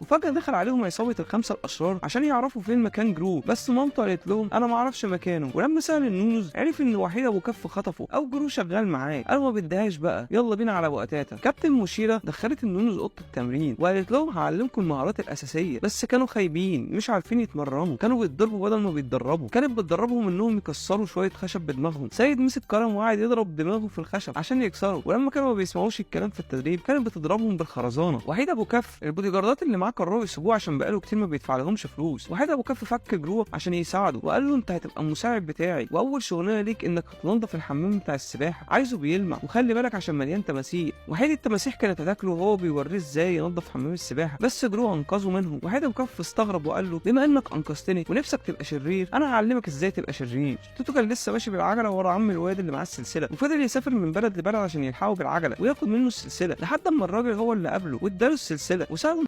وفجأة دخل عليهم عصابة الخمسة الأشرار عشان يعرفوا فين مكان جرو، بس مامته قالت لهم أنا ما أعرفش مكانه. ولما سأل النونوز عرف إن وحيد أبو كف خطفه أو جرو شغال معاه، قالوا ما بدهاش بقى، يلا بينا على وقتاتا. كابتن موشيرا دخلت النونوز أوضة التمرين وقالت لهم هعلمكم المهارات الأساسية، بس كانوا خايبين مش عارفين يتمرنوا، كانوا بيتضربوا بدل ما بيتدربوا. كانت بتدربهم انهم يكسروا شوية خشب بدماغهم. سيد مسك كرم وقعد يضرب دماغه في الخشب عشان يكسره، ولما كانوا ما بيسمعوش الكلام في التدريب كانت بتضربهم بالخرزانه. وحيد ابو كف البودي جاردات اللي معاه قرروا يسيبوه عشان بقاله كتير ما بيدفع لهمش فلوس. وحيد ابو كف فك جروه عشان يساعده وقال له انت هتبقى المساعد بتاعي، واول شغلانة ليك انك تنظف الحمام بتاع السباحة، عايزه بيلمع وخلي بالك عشان مليان تماسيح. وحيد التماسيح كانت هتاكله وهو بيوريه ازاي ينظف حمام السباحة، بس جرو انقذه منهم. وحيد ابو كف استغرب وقال له بما انك انقذتني ونفسك تبقى شرير انا هعلمك ازاي تبقى شرير. توتو كان لسه ماشي بالعجله ورا عم الواد اللي معاه السلسلة، وفضل يسافر من بلد لبلد عشان يلحقه بالعجله وياخد منه السلسلة، لحد اما الراجل هو اللي قابله واداله السلسلة وساله